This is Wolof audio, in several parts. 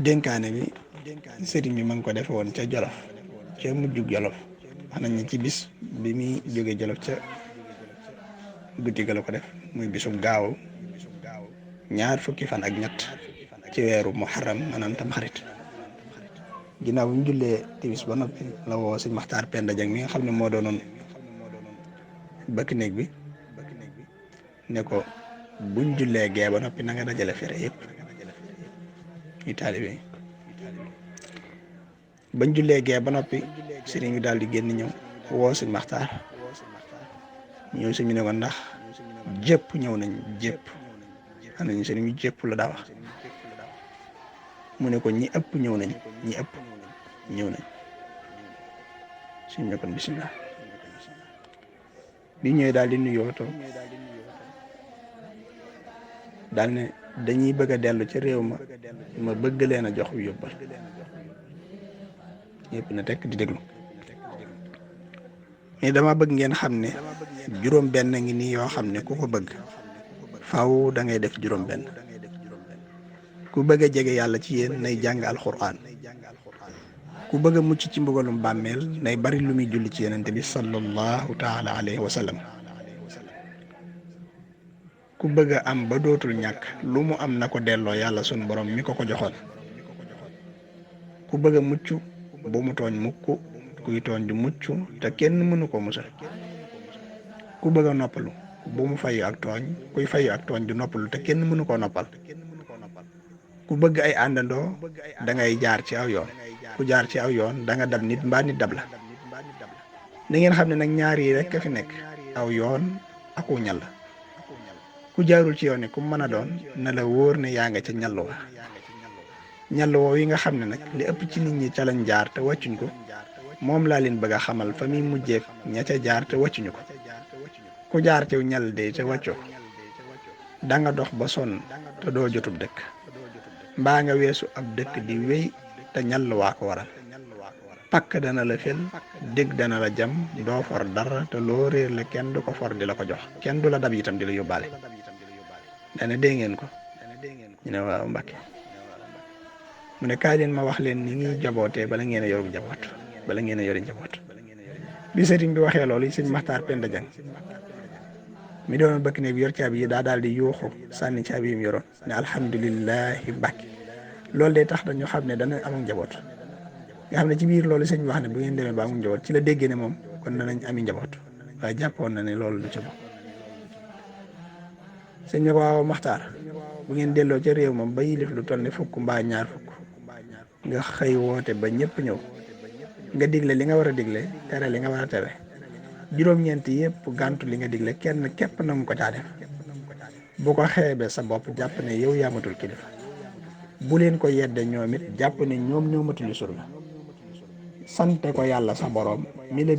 dénkaane bi sëriñ bi ma ngi ko defe woon ca Jolof ca mujjug Jolof wax nañ ne ci bis bi muy jóge Jolof ca guddi ga la ko def muy bisum gaaw ñaar fukki fan ak ñett ci weeru muharram maanaam tam xarit ginnaaw bi mu jullee timis ba noppi la woo sëñ Maxtaar Penda Jang mi nga xam ne moo doonoon bëkk néeg bi ne ko buñ jullee gee ba noppi na nga dajale fere yëpp ñu taalibe yi bañ jullee gee ba noppi sëriñ bi daal di génn ñëw woo sëñ Maxtaar ñëw sëñ bi ne ko ndax jëpp ñëw nañ jëpp xam nañ sëriñ bi jëpp la daa wax mu ne ko ñi ëpp ñëw nañ ñi ëpp ñëw nañ suñ ne kon bisimilah bi ñëwee daal di nuyoo toog daal ne dañuy bëgg a dellu ci réew ma bëgg leen a jox yóbbal ñëpp na tekk di déglu mais dama bëgg ngeen xam ne juróom benn ngi nii yoo xam ne ku ko bëgg faaw da ngay def juróom benn ku bëgg a jege yàlla ci yéen nay jàng alxuraan ku bëgg a mucc ci mbugalum bàmmeel nay bari lu muy julli ci yonente bi sallallahu taala alayhi wa sallam ku bëgg a am ba dootul ñàkk lu mu am na ko delloo yàlla sun borom mi ko ko joxoon ku bëgg a mucc bu mu tooñ mukk kuy tooñ di mucc te kenn mënu ko musal ku bëgg a noppalu bu mu fayu ak tooñ kuy fayu ak tooñ di noppalu te kenn mënu koo noppal ku bëgg ay àndandoo da ngay jaar ci aw yoon ku jaar ci aw yoon da nga dab nit mbaa nit dab la da ngeen xam ne nag ñaar yi rek a fi nekk aw yoon aku ñal ku jaarul ci yoon ne ku mën a doon na la wóor ne yaa nga ca ñall wa ñall woo yi nga xam ne nag li ëpp ci nit ñi ca lañ jaar te wàccuñ ko moom laa leen bëgg a xamal fa muy mujjeek ña ca jaar te wàccuñu ko ku jaar ci ñal de te wàccoo ko da nga dox ba sonn te doo jotub dëkk mbaa nga weesu ab dëkk di wéy te ñall waa ko waral pakk dana la fel dégg dana la jam doo for dara te loo réer la kenn du ko for di la ko jox kenn du la dab itam di la yóbbaale dana dégg ngeen ko ñu ne waaw Mbàkke mu ne kaay leen ma wax leen ni ñuy jabootee bala ngeen a yoru njaboot bala ngeen a yori njaboot bi sëriñ bi waxee loolu sëñ Maxtaar Penda Jang mi doon bëkk ne bi yor caabi yi daa daal di yuuxu sànni caabi yi mu yoroon ne alhamdulilahi Mbàkke loolu day tax dañu xam ne dana amul njaboot nga xam ne ci biir loolu sëñ bi wax ne bu ngeen demee ba amul njaboot ci la déggee ne moom kon danañ ami njaboot waaye jàppoon na ne loolu du ca bokk sëñ bi ko waaw Maxtaar bu ngeen delloo ca réew moom ba yilif lu toll ne fukk mbaa ñaar fukk nga xëy woote ba ñëpp ñëw nga digle li nga war a digle tere li nga war a tere juróom-ñeent yëpp gàntu li nga digle kenn képp nangu ko caa def bu ko xeebee sa bopp jàpp ne yow yaa matul kilifa bu leen ko yedde ñoom it jàpp ne ñoom ñoo matul surga sante ko yàlla sa borom mi la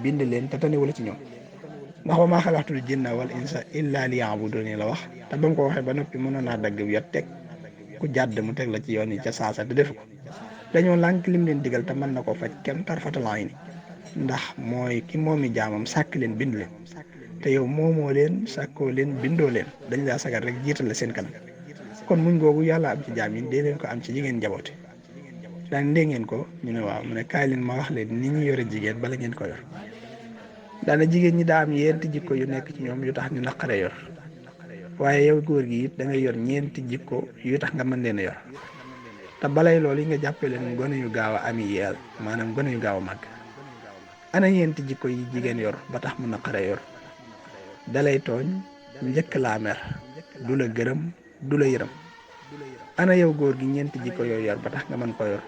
bind leen te tanewula ci ñoom ndax wa maa xalaqtul jinna wal insa illa liya'buduni la wax te ba mu ko waxee ba noppi mënoon naa dagg bi yot teg ku jàdd mu teg la ci yoon yi ca saasa te defu ko dañoo lànk lim leen digal te mën na ko faj kenn tarfatal ayni ndax mooy ki moomi jaamam sàkk leen bind leen te yow moomoo leen sàkkoo leen bindoo leen dañ laa sagal rek jiital la seen kanam kon muñ googu yàlla am ci jaam yi dee leen ko am ci jigéen njaboote daan dee ngeen ko ñu ne waaw mu ne kaay leen ma wax leen ni ñu yore jigéen bala ngeen ko yor daana jigéen ñi daa am yenti jikko yu nekk ci ñoom yu tax ñu naqare yor waaye yow góor gi it da ngay yor ñeenti jikko yu tax nga mën leen a yor te balay loolu yi nga jàppee leen gone yu gaaw a ami yeel maanaam gone yu gaaw a màgg ana ñeenti jikko yi jigéen yor ba tax mu naqare yor dalay tooñ njëkk laa mer du la gërëm du la yërëm ana yow góor gi ñeenti jikko yooyu yor ba tax nga mën ko yor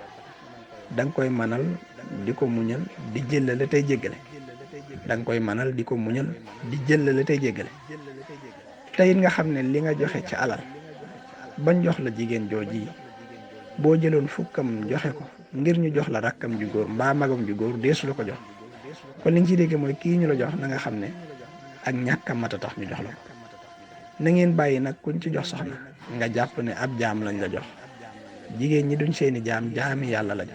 da nga koy manal di ko muñal di jëllale tey jéggale da nga koy manal di ko muñal di jëllale tey jéggale te it nga xam ne li nga joxe ci alal bañ jox la jigéen jooji boo jëloon fukkam joxe ko ngir ñu jox la rakkam ju góor mbaa magam ju góor deesu la ko jox kon liñ ci dégg mooy kii ñu la jox na nga xam ne ak ñàkkam mat a tax ñu jox la ko na ngeen bàyyi nag kuñ ci jox soxna nga jàpp ne ab jaam lañ la jox jigéen ñi duñ seeni jaam jaami yàlla lañ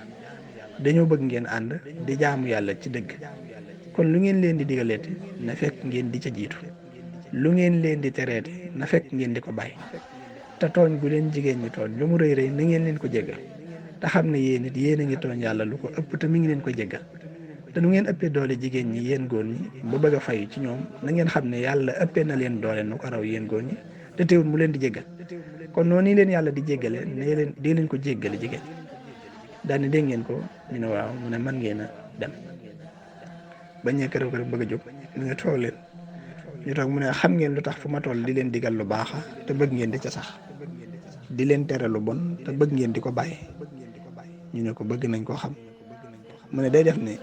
dañoo bëgg ngeen ànd di jaamu yàlla ci dëgg kon lu ngeen leen di digaleeti na fekk ngeen di ca jiitu lu ngeen leen di tereeti na fekk ngeen di ko bàyyi te tooñ gu leen jigéen ñi tooñ lu mu rëy rëy na ngeen leen ko jéggal te xam ne yéen it yéen a ngi tooñ yàlla lu ko ëpp te mi ngi leen ko jéggal te nu ngeen ëppee doole jigéen ñi yéen góor ñi ba bëgg a fayu ci ñoom na ngeen xam ne yàlla ëppee na leen doole nu ko raw yéen góor ñi te teewul mu leen di jéggal kon noonu leen yàlla di jéggale ne leen dee leen ko jéggale jigéen daal ne dégg ngeen ko ñu ne waaw mu ne man ngeen a dem ba ñee kërëw kërëw bëgg a jóg mu ne toog leen ñu toog mu ne xam ngeen lu tax fu ma toll di leen digal lu baaxa te bëgg ngeen di ca sax di leen tere lu bon te bëgg ngeen di ko bàyyi ñu ne ko bëgg nañ koo xam mu ne day def ne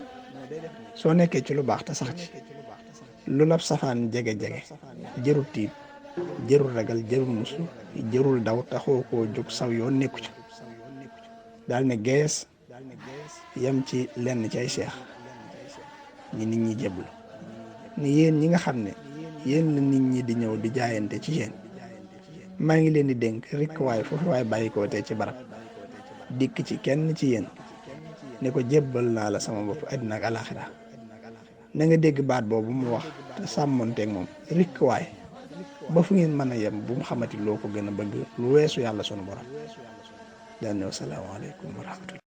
soo nekkee ci lu baax te sax ci lu lab safaan jege-jege jërul tiit jërul ragal jërul muslu jërul daw taxoo koo jóg saw yoon nekku ci daal ne gees yem ci lenn ci ay seex ñi nit ñi jéblu ni yéen ñi nga xam ne yéen la nit ñi di ñëw di jaayante ci yéen maa ngi leen di dénk rek waaye foofu waaye bàyyi ko te ci barab dikk ci kenn ci yéen ne ko jébbal naa la sama bopp àddina ak alaxira na nga dégg baat boobu mu wax te sàmmonteeg moom rek waaye ba fu ngeen mën a yem bu mu xamati loo ko gën a bëgg lu weesu yàlla sunu borom daan ne wasalaamaaleykum wa rahmatullah